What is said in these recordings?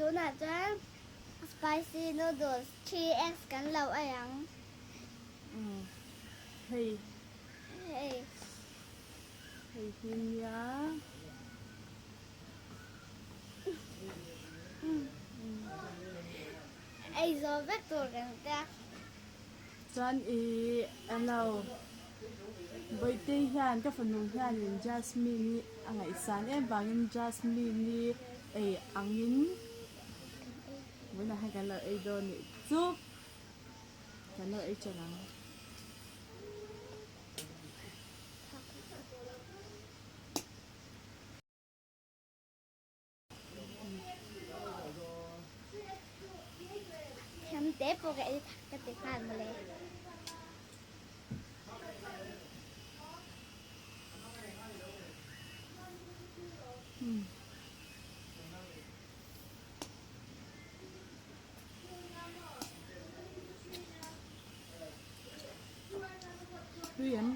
Tunah chuan spicy noodles 3X kan lo ei ang. Umm hei. Hei. Hei hi nia. Ei zawh vek tur kan tia. Chuan i alo Bawihtei hian ka fanu hianin Jasmine hi a ngaihsan em vangin Jasmine hi ei angin vawiinah hian kan lo ei dawn nih chu kan lo ei ṭan ang. Thiam te pawh ka ei thak ka ti nghal mawle. Tui em?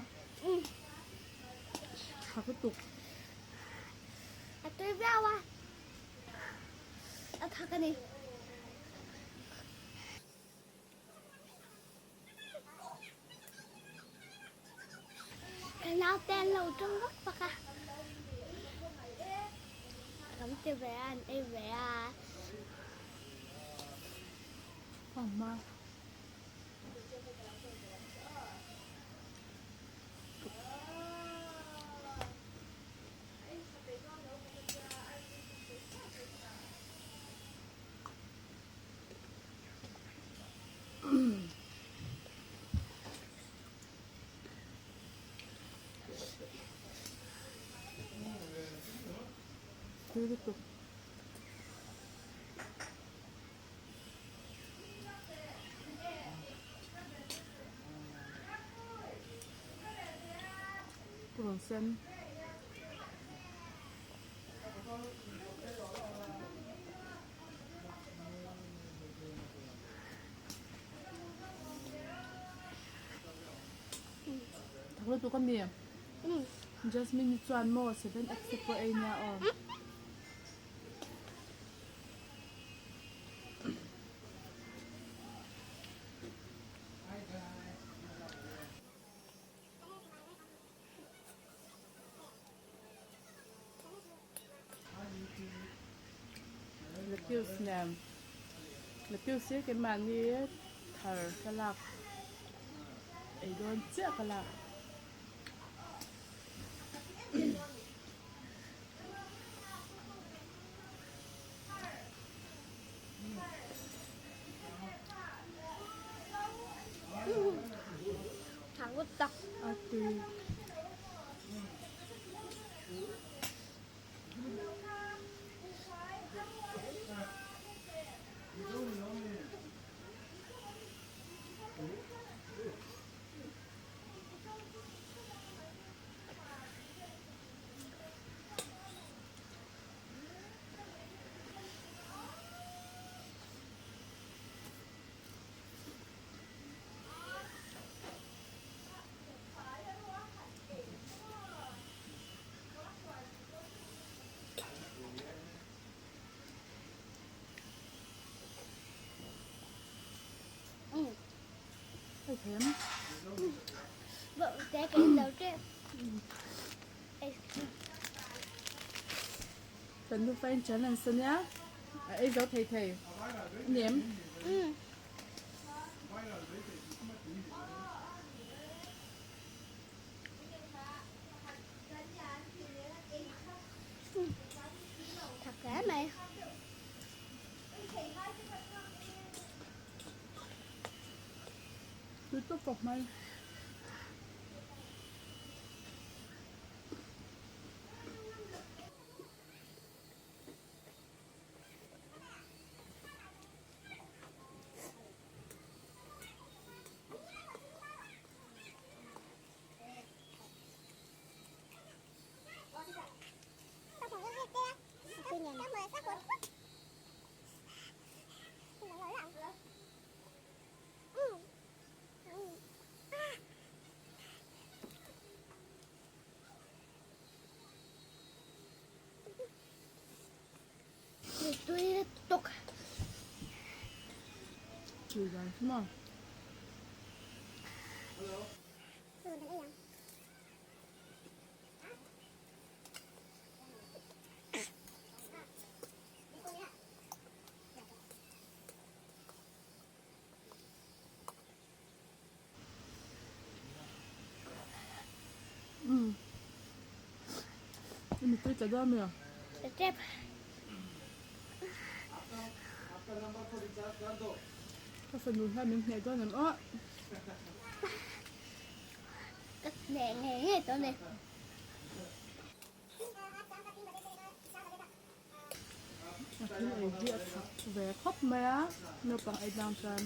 Tha lutuk. A tui viau a, a thak a ni. Ka naute an lo tawng vak vak a, kan ti ve a, an ei ve a. Amma. Tui lutuk. Purun sen. Thak lutuk a mi. Jasmine hi chuan maw 7x te pawh ei nia aw. Lettuce nen lettuce hi keimahni thar ka lak ei dawn chiah ka lak. A tui. Hei them. Kan nufa in chan an sa nia. A ei zo thei thei. Nem. Thật hle mai. Tui tawp tawp mai. tui dan chu maw. Umm I mittui tla dawn mi a? Tla tep. Ka fanu hian min hneh dawn em aw. Ka hneh ngei ngei dawn e. A thil ei hi a chak ve khawp mai a naupang ei tlang chuan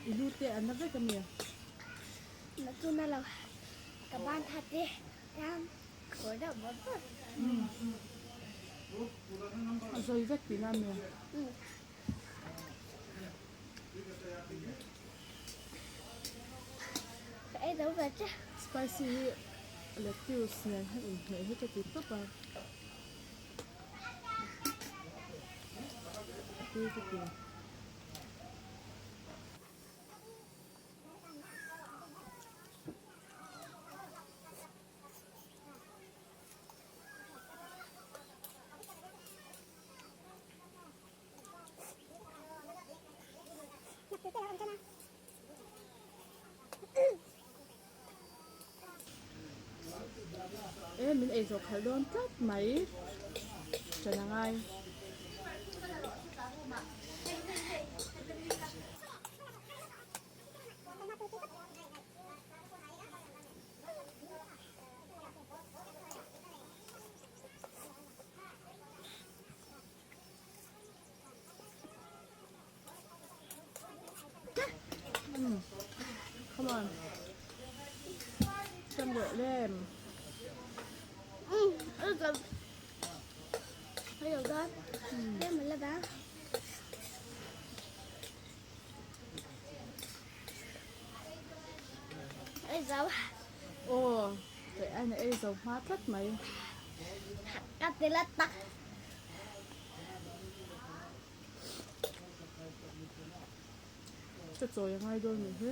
I lu te an la vek a mi? A zawi vek tihna a mi? Spicy hi lettuce nen hian inhmeh hi ka ti tawp a, a tui ka ti. E min ei zawh khalh dawn tlat mai ṭan a ngai. Come on. Chân rửa lên. Ừ, ừ, rồi. Rồi. Lên mình là ba. Ei zo. Aw, kei aina ei zo hma tlat mai. Ka ti la tak. Ka chawi a ngai dawn nih hi.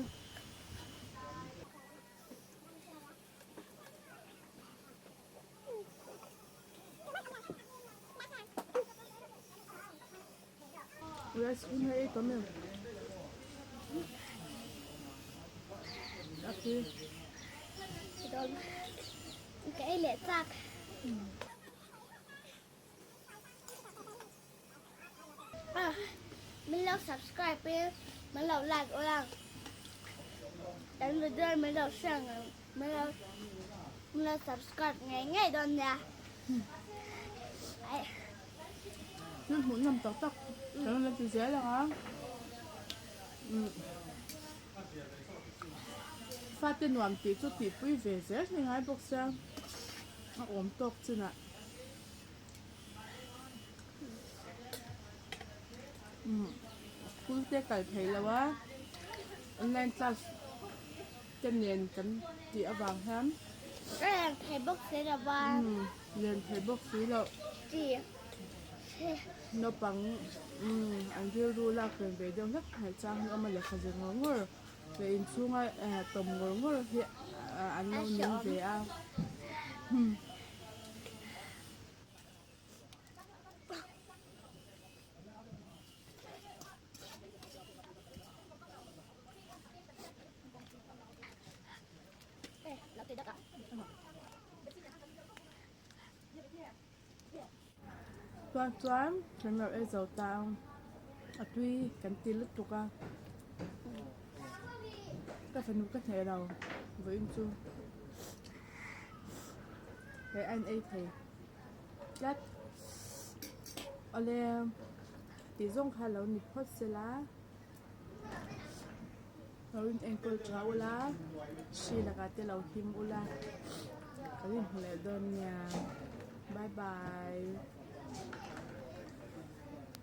Rice cream hi ei tam em? A tui. Ka ei leh chak. Min lo subscribe in min lo like ula. Kan video min lo share ngei min lo min lo subscribe ngei ngei dawn nia. Thil hmuh nawm tak tak kan la ti zel ang a. Fate nuam tih chu tihpui ve zel hi ngai bawk sia a awm tawk chinah. School te kal thei lo a online class te nen kan tih avang hian Len thei bawk si lo a len thei bawk si loh naupang an rilru lak ven ve deuh hlek theih chang hi a awm a lehkha zir ngawr ngawr leh inchhunga tawm ngawr ngawr hi an lo ning ve a. Chuan chuan kan lo ei zo ta ang a tui kan ti lutuk a ka fanu ka hneh lo vawiin chu he a in ei thei tlat awle tih zawng kha lo ni phawt sela. Lo in enkawl tha ula, hri lakah te lo him ula, kan inhmu leh dawn nia. Bye bye.